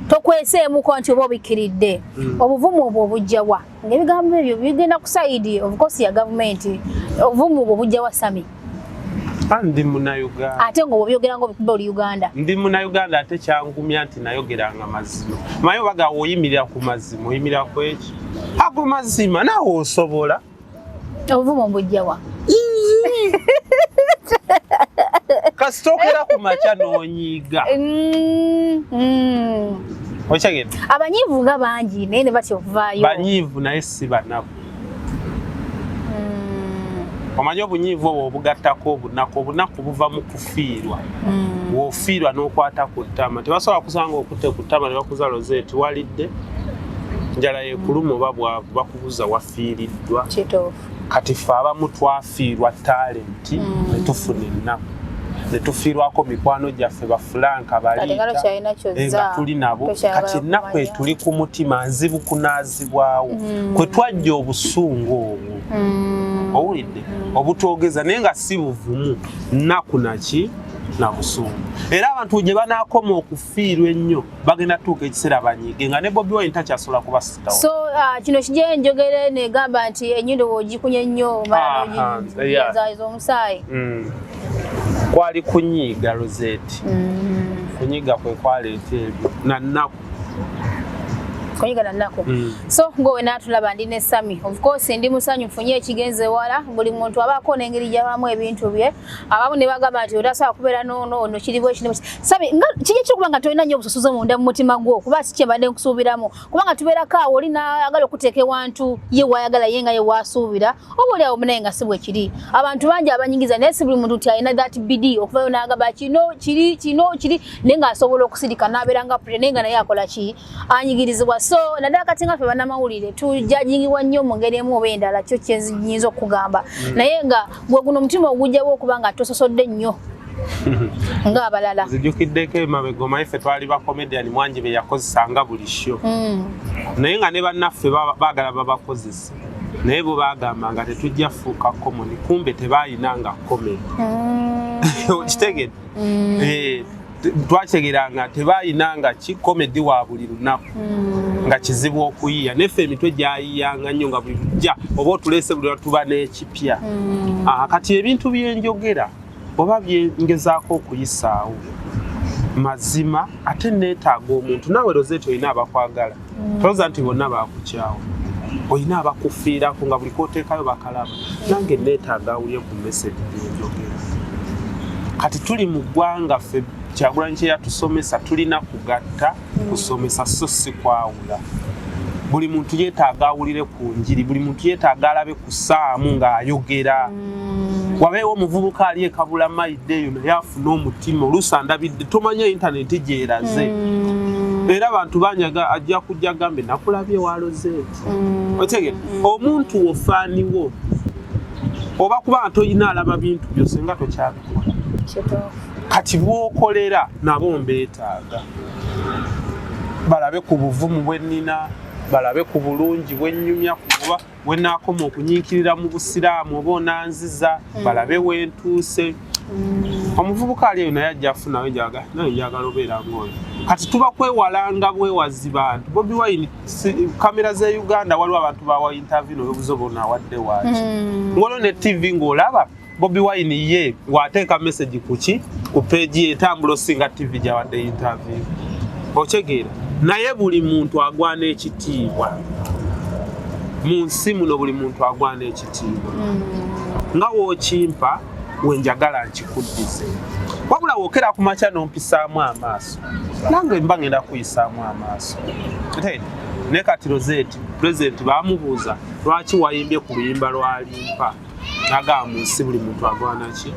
tokweseemuko nti oba obikkiridde. Obuvumu obwo obujjawa ng'ebigambo ebyo bigenda ku side of course ya gavumenti? Obuvumu obwo obujjawa, Sami? Ah, ndi Munauganda. Ate nga obyogera nga obikuba oli Uganda. Ndi Munauganda, ate kyangumya nti nayogeranga mazima. Manyi obaga oyimirira ku mazima, oyimirira ku eki ago mazima, naawe osobola. Obuvumu obujjawa? Kasita okera ku makya n'onyiiga. Okyegedde? Abanyiivu nga bangi, naye ne batya okuvaayo. Banyiivu naye si banaku. Omanyi obunyiivu obwo obugattako obunaku, obunaku buva mu kufiirwa. Bw'ofiirwa n'okwata ku ttama, tebasobola kusanga okutte ku ttama ne bakuza rosette, walidde njala yekuluma oba bwavu, bakubuza wafiiriddwa. Kituufu. Kati ffe abamu twafiirwa talenti ne tufuna ennaku. Ne tufiirwako mikwano gyaffe, bafulanka baliita tuli nabo. Kati ennaku etuli ku mutima nzibu kunaazibwawo. Kwe twajja obusungu obwo, owulidde, obutwogeza, naye nga si buvumu, nnaku naki na busungu. Era abantu gye banaakoma okufiirwa ennyo bagenda tuuka ekiseera banyiige nga ne Bobi Wine takyasobola kubasitawo. So kino kijja enjogere negamba nti ennyindo bw'ogikunye ennyo omala omusaayi. Kwali kunyiiga, Rosette. Kunyiiga kwe kwaleeta ebyo na nnaku. Kunyiga na nnaku. So ngowe naatulaba, ndi ne Sami. Of course ndi musanyufu nnyo, ekigenze wala. Buli muntu abaako n'engeri gy'abamu ebintu bye, abamu ne bagamba nti otasobola kubeera noono ono kiri bwe kino. Sami, nga kijja kyokuba nga tolina nnyo obusosoze munda mu mutima gwo, kuba si kyembadde nkusuubiramu, kubanga tubeerako awo oli naagala okuteeka ewantu ye waayagala ye nga ye waasuubira, oba oli awo munaye nga si bwe kiri. Abantu bangi abanyigiza, naye si buli muntu nti alina that bidi okuvayo n'agamba kino kiri, kino kiri, naye ng'asobola okusirika n'abeera nga pure, naye nga naye akola ki, anyigirizibwa. So naddala kati nga ffe bannamawulire tujajingibwa nnyo mu ngeri emu oba endala, kyo kyenyinza okugamba. Naye nga gwe guno omutima ogujjawo okuba nga tososodde nnyo ng'abalala. Nzijukiddeko emabega, omanyi ffe twali ba comedian, Mwangi be yakozesanga buli show, naye nga ne bannaffe baagala babakozese, naye bo bagamba nga tetujja fuuka common, kumbe tebayinanga comedy. Okitegedde? Twakitegeranga tebayinanga ki comedy wa buli lunaku, nga kizibu okuyiya. Neffe emitwe gyayiyanga nnyo nga buli lujja oba otuleese, buli tuba n'ekipya. Kati ebintu byenjogera oba byengezaako okuyisaawo mazima, ate neetaaga omuntu. Naawe Rosette olina abakwagala, tolowooza nti bonna bakukyawa. Olina abakufiirako nga buli koteekayo bakalaba. Nange neetaaga awulye ku message gyenjogera. Kati tuli mu ggwanga, ffe Kyagulanyi kye yatusomesa, tulina kugatta kusomesa so si kwawula. Buli muntu yeetaaga awulire ku njiri, buli muntu yeetaaga alabe ku saamu ng'ayogera. Wabeewo omuvubuka ali ekabula mayidde eyo naye afune omutima. Oluusi andabidde, tomanya intaneti gyeraze, era abantu banyaga ajja kujja gambe nakulabye wa Rosette. Otegere omuntu wofaaniwo oba kuba toyina alaba bintu byose nga tokyabikola. Kati bwokolera nabo mbeetaaga balabe ku buvumu bwe nnina, balabe ku bulungi bwennyumya, kuba wenaakoma okunyiikirira mu busiraamu oba onanziza, balabe wentuuse. Omuvubuka ali eyo naye ajja afunayo njaga naye njagala obeera ng'oyo. Kati tuba kwewalanga bwewazi bantu. Bobi Wine, kamera ze Uganda, waliwo abantu bawa interview noyobuzo bona awadde waaki, waliwo ne TV ng'olaba Bobi Wine ye wateeka message kuki ku page ye etambula osinga TV gyawadde interview. Okyegeera? Naye buli muntu agwana ekitiibwa mu nsi muno, buli muntu agwana ekitiibwa. Nga wookimpa wenjagala nkikuddize, wabula wookera ku makya n'ompisaamu amaaso, nange mba ngenda kuyisaamu amaaso. Ate, ne kati Rosette, President bamubuuza lwaki wayimbye ku luyimba lwalimpa, nagamba mu nsi buli muntu agwana ki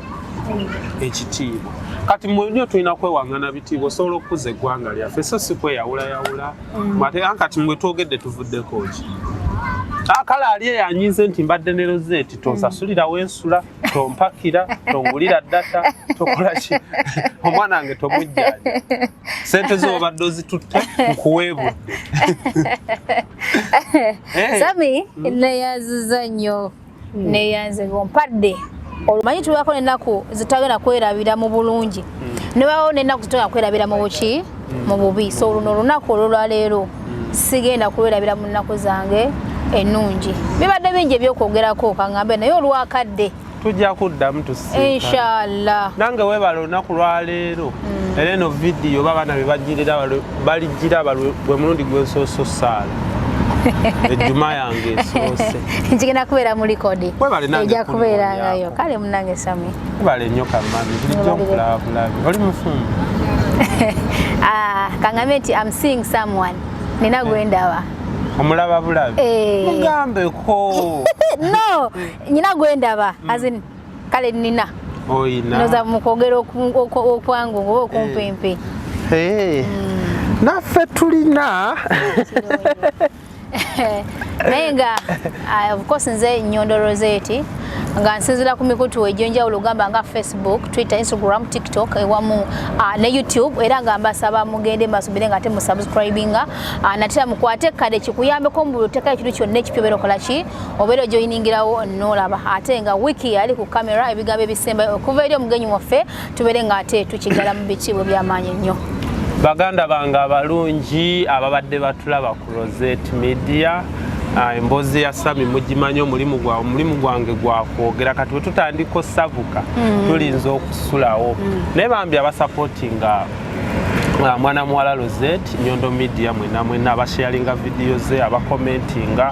ekitiibwa. Kati mwenyo tulina kwewangana bitiibwa osobola okukuza eggwanga lyaffe, so si kweyawulayawula. Ate kati mwe twogedde tuvuddeko ki? Kale ali eyanyize nti mbadde ne Rosette, tonsasulirawo ensula, tompakira, tongulira data, tokola ki, omwana wange tomujjanja, sente zo obadde ozitutte, nkuweebudde. Sami, neyanziza nnyo, neyanze ng'ompadde. Olumanyi tubaako n'ennaku zitagenda kwerabira mu bulungi, nebawo n'ennaku zitagenda kwerabira mu buki, mu bubi. So luno olunaku olwolwaleero sigenda kulwerabira mu nnaku zange ennungi. Bibadde bingi ebyokwogerako, kaŋŋambe, naye olwakadde Tujja kuddamu tusinkane. Inshallah. Nange weebala olunaku lwaleero. Era eno vidiyo oba abaana be bagirira baligiraba gwe mulundi gwensoose ossaala ejjuma yange esoose. Kigenda kubeera mu likodi. Webale nange ejja kubeerangayo. kunoonyaako. Kale munange Sami. Webale nnyo kamami, bulijjo nkulaba bulabi. Oli mufumbo? Ah, kaŋŋambe nti am seeing someone, nina gwendaba. Omulaba bulabi? Eh. Mugambeko. No, nyina gwendaba, as in, kale nina Oyina? Noza mu kwogera okwangu oba okumpimpi. Eh. Naffe tulina. Naye nga of course nze Nyondo Rosette. Nga nsinzira ku mikutu egy'enjawulo gamba nga Facebook, Twitter, Instagram, TikTok ewamu ne YouTube, era nga mbasaba mugende masubire nga ate musubscribinga, natera mukwate kade kikuyambeko mu buli oteekayo ekintu kyonna ekipya obeera okola ki, obeera ojoyiningirawo n'olaba. Ate nga wiki ali ku kamera ebigambo ebisembayo okuva eri omugenyi waffe, tubeere nga ate tukigala mu bitiibwa by'amaanyi ennyo. Baganda bange abalungi ababadde batulaba ku Rosette Media, emboozi ya Sami mugimanyi, omulimu gwange gwa kwogera. Kati bwe tutandika osabuka tulinza okusulawo, naye bambi abasupportinga mwana muwala Rosette Nyondo Media, mwena mwena abasharinga video ze, abakomentinga,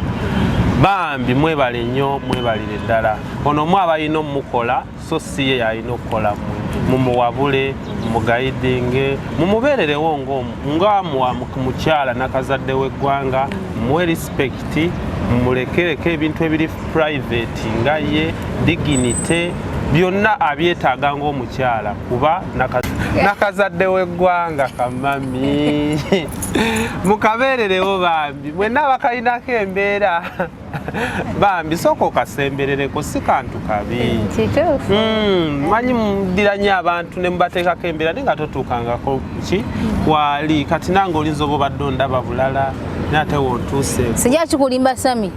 bambi mwebale nnyo, mwebalire ddala. Ono mu abalina omukola, so si ye yalina okukola, mmwe mumuwabule, mumuguidinge, mumubeererewo nga mukyala nakazadde w'eggwanga, muwe respect, mumulekereko ebintu ebiri private nga ye dignity byonna abyetaaga ng'omukyala, kuba nakazadde w'eggwanga kamami mukabeererewo bambi. Mwenna abakalinako embeera, bambi sooka okasemberereko, si kantu kabi. Kituufu. Manyi muddira nnyo abantu ne mubateekako embeera, naye nga totuukangako ki waali. Kati nange olinza oba obadde ondaba bulala, naye ate wontuuse. Sijja kikulimba Sami,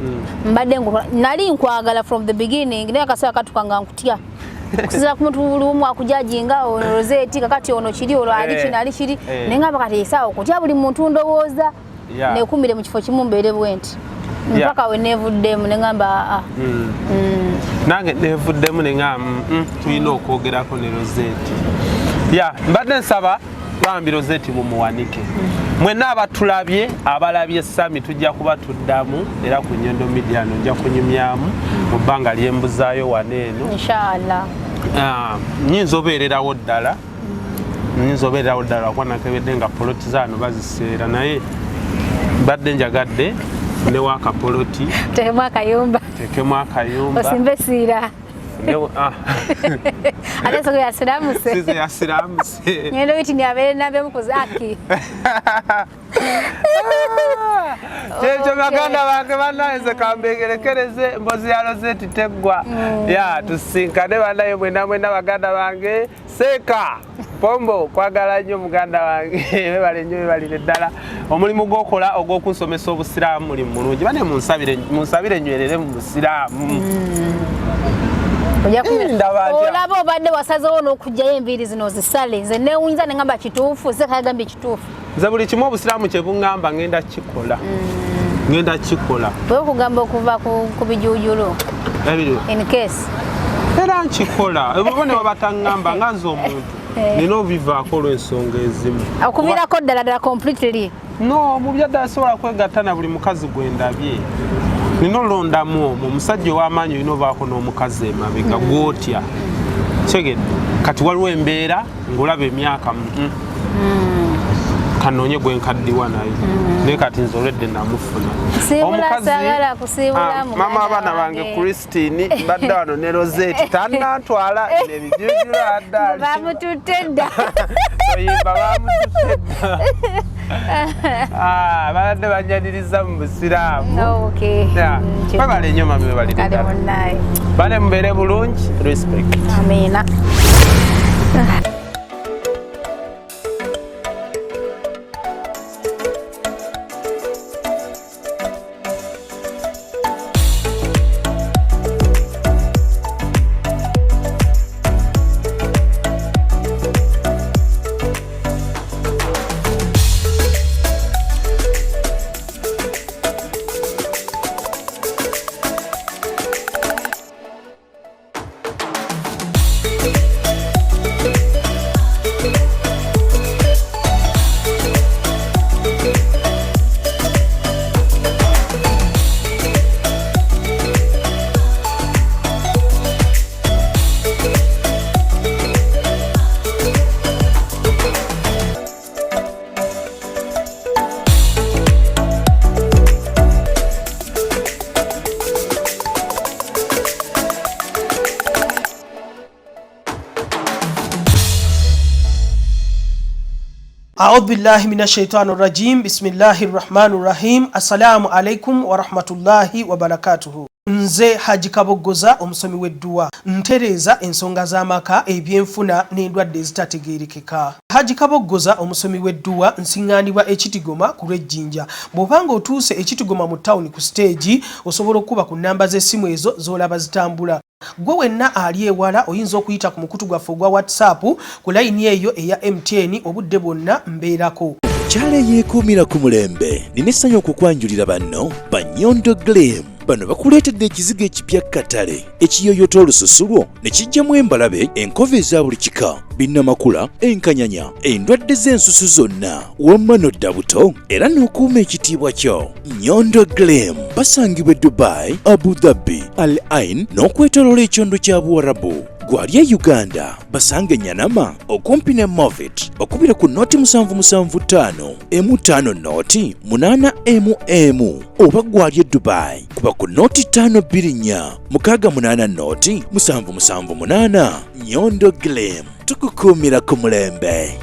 mbadde nali nkwagala from the beginning, naye akaseera katuka nga nkutya okusinziira ku muntu buli omu akujudginga, ono Rosette kakati ono kiri, ono ali kino ali kiri, naye ngamba kati esaawa okutya buli muntu ndowooza nekumire mu kifo kimu mbeere bwe nti mpaka we neevuddemu ne ngamba aa. Nange nevuddemu ne ŋŋamba tulina okwogerako ne Rosette. Ya, mbadde nsaba bambi Rosette mumuwanike. Mwenna abatulabye, abalabye Sami, tujja kuba tuddamu era ku Nyondo Media no nja kunyumyamu mu bbanga lyembuzaayo wano eno. Inshallah. Ah, nyinza obeererawo ddala, nyinza obeererawo ddala kuba nakebedde nga poloti zaano baziseera, naye mbadde njagadde newo akapoloti. Tekemu akayumba. Tekemu akayumba. Osimbe siira. Ate soko yasiramuse. Size yasiramuse. Ngendo witi ni abeere nabemu ku zaaki. Kyekyo baganda bange, bannaye nze kambegerekereze, mbozi ya Rosette teggwa. Ya, tusinkane bannaye mwena mwena baganda bange. Seeka Pombo, kwagala nnyo muganda wange, webale nnyo, webalire ddala omulimu gw'okola ogw'okunsomesa obusiraamu, mulimu mulungi. Bane munsabire, munsabire nywerere mu busiraamu. Ojja kumira. Ndaba ntya. Olaba obadde wasazewo n'okugyayo enviiri zino ozisale, nze neewunyiza ne ngamba kituufu, seeka yagambye kituufu. Nze buli kimu obusiraamu kye buŋŋamba ngenda kikola, ngenda kikola. Bwe okugamba okuva ku bijuujulu Ebiri in case. Era nkikola, oba ne bwe bataŋŋamba, nga nze omuntu nina obivaako olw'ensonga ezimu. Okuviirako ddala ddala completely? No, mu byaddala sobola kwegatta na buli mukazi gwe ndabye. Nina olondamu omwo omusajja ow'amaanyi, olina ovaako n'omukazi emabega gw'otya kyegedde. Kati waliwo embeera ng'olaba emyaka, kanoonye gwe nkaddiwa naye, naye kati nze olwedde namufuna. Siibula, saagala kusiibula Ah, muganda mama abaana bange wange. Christine, mbadde wano ne Rosette, tannantwala nebijujulu adda. Bamututte dda. Oyimba bamututte dda. Ah, babadde banyaniriza mu busiraamu. Okay. Yeah. Webale nnyo mami, webalire Kale ddala. munnaye. Bale mubeere bulungi, respect. Amiina. أعوذ بالله من الشيطان الرجيم بسم الله الرحمن الرحيم السلام عليكم ورحمة الله وبركاته. Nze Haji Kaboggoza, omusomi w'edduwa, ntereeza ensonga z'amaka, ebyenfuna n'endwadde ezitategeerekeka. Haji Kaboggoza, omusomi w'edduwa, nsiŋŋaanibwa Ekitigoma ku lw'Ejjinja. Bw'oba ng'otuuse Ekitigoma mu tawuni ku siteegi, osobola okukuba ku nnamba z'essimu ezo z'olaba zitambula. Ggwe wenna ali ewala oyinza okuyita ku mukutu gwaffe ogwa WhatsApp ku layini eyo eya MTN obudde bwonna mbeerako. Mukyala eyeekuumira ku mulembe, nina essanyu okukwanjulira banno ba Nyondo Glam. Bano bakuleetedde ekizigo ekipya katale ekiyoyota olususu lwo ne kijjamu embalabe, enkovu eza buli kika, binnamakula, enkanyanya, endwadde z'ensusu zonna, wamma n'odda buto era n'okuuma ekitiibwa kyo. Nyondo Glam basangibwa e Dubai, Abu Dhabi, Al Ain n'okwetoloola ekyondo kya Buwarabu. Gwali e Uganda basange Nyanama okumpi ne Movit, bakubire ku noti 775 1 50 0 8 1 oba gwali e Dubai kuba ku noti 524 68 0 778. Nyondo Glam, tukukuumira ku mulembe.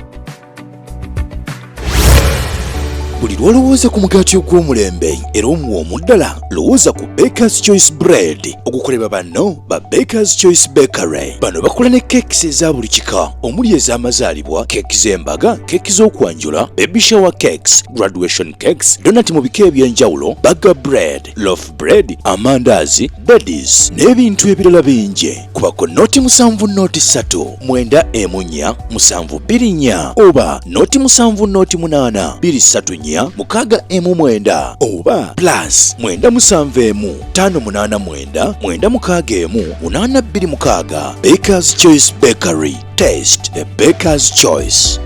Buli lw'olowooza ku mugaati ogw'omulembe era omuwoomu ddala, lowooza ku Bakers Choice Bread ogukolebwa banno ba Bakers Choice Bakery. Bano bakola ne cakes eza buli kika omuli ez'amazaalibwa, keeki z'embaga, keeki z'okwanjula, baby shower cakes, graduation cakes, donut mu bika eby'enjawulo, burger bread, loaf bread, amandaazi, daddies n'ebintu ebirala bingi. Kuba ku noti 7 noti 3 9 1 4 7 2 4 oba noti 7 noti 8 2 3 4 6 1 9 oba plus 971 5 8 9 9 6 1 8 2 6. Bakers Choice Bakery, taste the Baker's Choice.